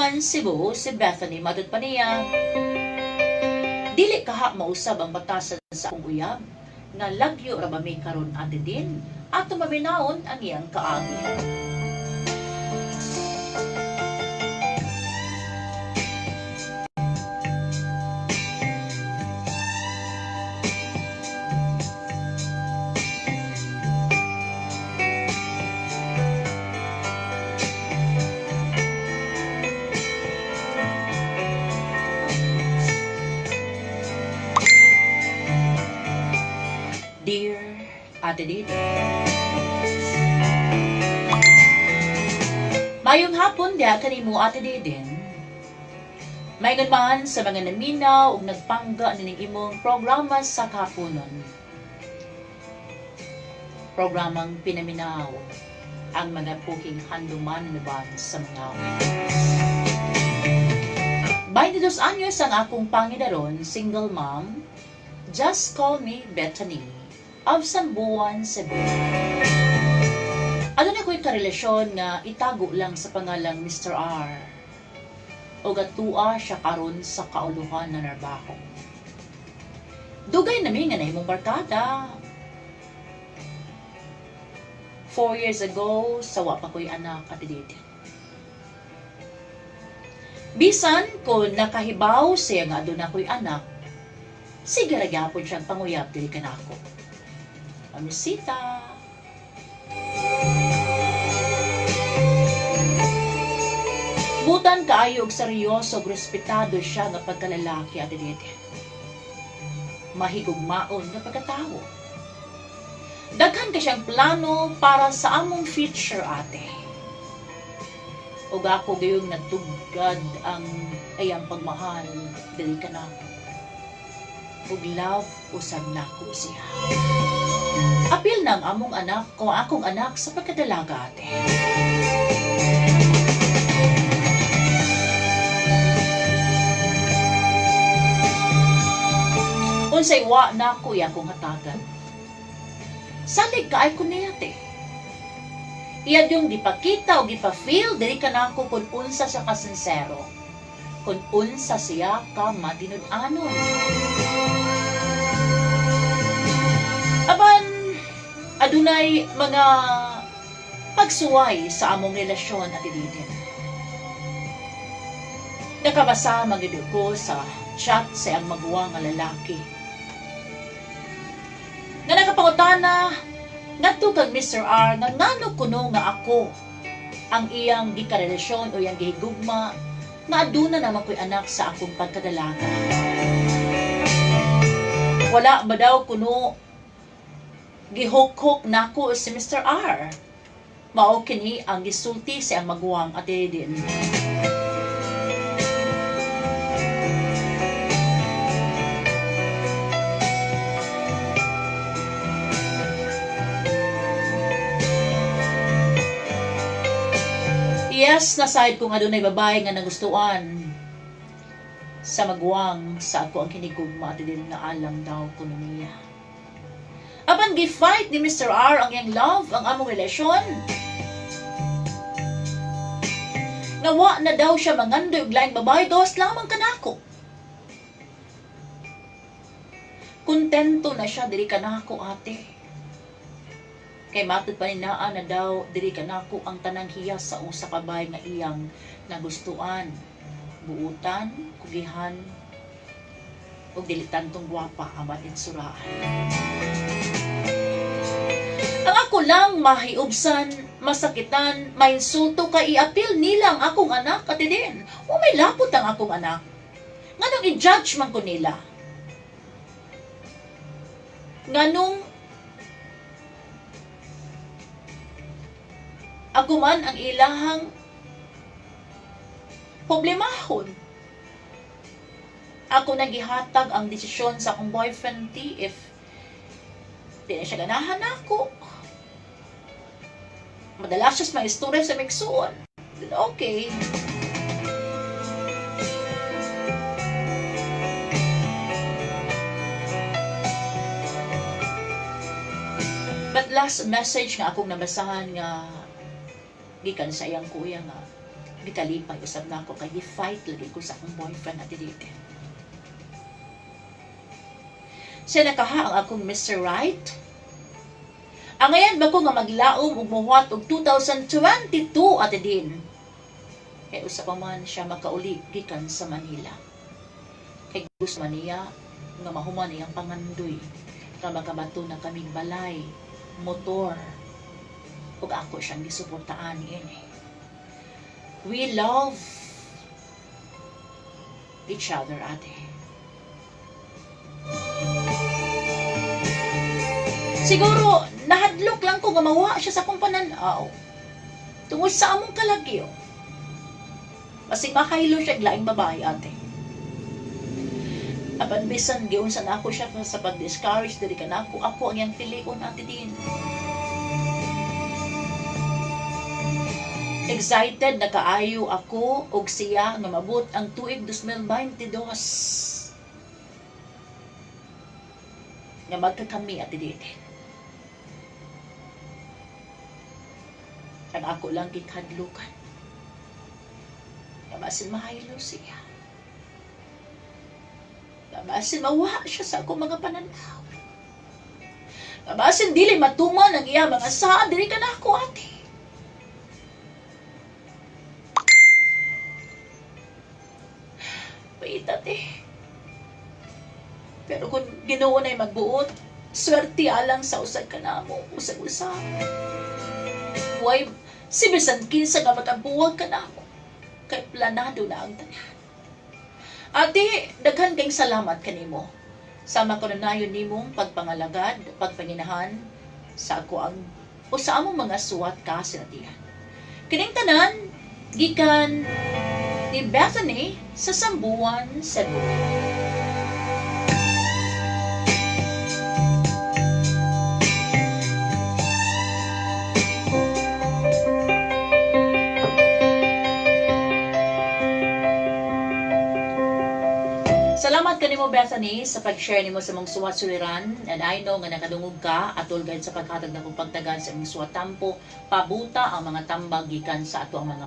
Sambuan, Cebu, si Bethany. Matod pa niya, dili kaha mausab ang batasan sa akong uyab, nga lagyo ra ba mi karon, Ate Din, ato maminawon ang iyang kaagi. Dear Ate Didi, mayong hapon diha kanimo, Ate Didin. Maingon man sa mga naminaw ug nagpangga nining imong programa sa kahaponon. Programang Pinaminaw ang mga puking handuman ba sa mga 22 anyos ang akong pangidaron, single mom, just call me Bethany, of Sambuan, Cebu. Aduna ko'y karelasyon nga itago lang sa pangalang Mr. R. O gatua siya karon sa kauluhan na narbaho. Dugay na mi nga nahimong barkada. 4 years ago, sawa pa ko'y anak at dito. Bisan kung nakahibaw siya nga aduna ko'y anak, sige ra gyapon siyang panguyab dili kanako. Amisita. Butan kaayo og seryoso ug respetado siya nga pagkalalaki, Ate Dede. Mahigugmaon nga pagkatawo. Daghan ka siyang plano para sa among future, ate. Ug ako gayong natugad ang ayang pagmahal dili kanako. Ug love usab nako siya. Apil na ang among anak o akong anak sa pagkadalaga, ate. Unsay wa nako iya akong hatagan. Salig kaay ko niya, te. Iya yung gipakita o gipa-feel dili kanako kung unsa siya ka sincero. Kung unsa siya ka matinud-anon. Apan adunay mga pagsuway sa among relasyon, Ate Didin. Nakabasa man gyud ko sa chat sa iyang maguwang nga lalaki nga nakapangutana ngadto kang Mr. R nga ngano kuno nga ako ang iyang gikarelasyon o iyang gihigugma nga aduna naman ko'y anak sa akong pagkadalaga. Wala ba daw kuno gihook-hook nako si Mr. R? Mao kini ang gisulti sa iyang maguwang, Ate Din. Yes, nasayod ko nga adunay babae nga nagustuhan sa maguwang sa ako ang kinigugma, Ate Din, nga alam daw kuno niya. Apan gi-fight ni Mr. R ang iyang love, ang among relasyon. Nga wa na daw siya mangandoy og laing babae, gawas lamang kanako. Kontento na siya diri kanako, ate. Kay matod pa ni naa na daw diri kanako ang tanang hiyas sa usa ka babae nga iyang nagustuan. Buutan, kugihan, ug dili tantong gwapa aman itsuraan. Ang ako lang mahiubsan, masakitan, mainsulto kay iapil nila ang akong anak, Ate Din. O may lapot ang akong anak. Nganong i-judge man ko nila? Nganong ako man ang ilahang problemahon? Ako nang gihatag ang desisyon sa akong boyfriend ti if di na siya ganahan ako. Madalas siya sa mga istorya sa migsuon. Okay. But last message nga akong nabasahan nga gikan sa iyang kuya nga Gikalipay usab nako kay gi-fight lagi ko sa akong boyfriend, Ate Dite. Siya nakaha ang akong Mr. Right. Angayan ba ko nga maglaom ug muhuwat og 2022, Ate Din? Kay usa pa man siya makauli gikan sa Manila. Kay gusto man niya nga mahuman iyang pangandoy nga makabato na kaming balay, motor, ug ako siyang gisuportaan niini. We love each other, ate. Siguro, nahadlok lang ko nga mawa siya sa akong pananaw. Tungod sa among kalagyo. Basig makahilo siya og laing babae, ate. Apan bisan giunsa na ako siya sa pag-discourage diri kanako, ako ang iyang pilion, Ate Din. Excited na kaayo ako og siya nga mabot ang tuig 2022 nga magkakami, Ate Din. Ang ako lang gikadlukan nga basin mahaylo siya. Nga basin mawa siya sa akong mga pananaw. Nga basin dili matuman ang iya mga saad diri kanako, ate. Wait, ate. Pero kung Ginoo na'y magbuot, swerte alang sa usag ka namo, usag-usag. Way, si bisan kinsa nga makabuwag ka namo, kay planado na ang tanan. Ate, daghan kayong salamat kanimo. Sama ko na nayon nimong pagpangalagad, pagpanginahan sa ako ang o sa among mga suwat ka sinatihan. Kining tanan, gikan ni Bethany sa Sambuan, Cebu. Salamat kanimo, Bethany, sa pag-share nimo sa mong suwat suliran, and I know nga nakadungog ka atol gayud sa paghatag nakong pagtagan sa imong suwat tampo. Pabuta ang mga tambag gikan sa ato ang mga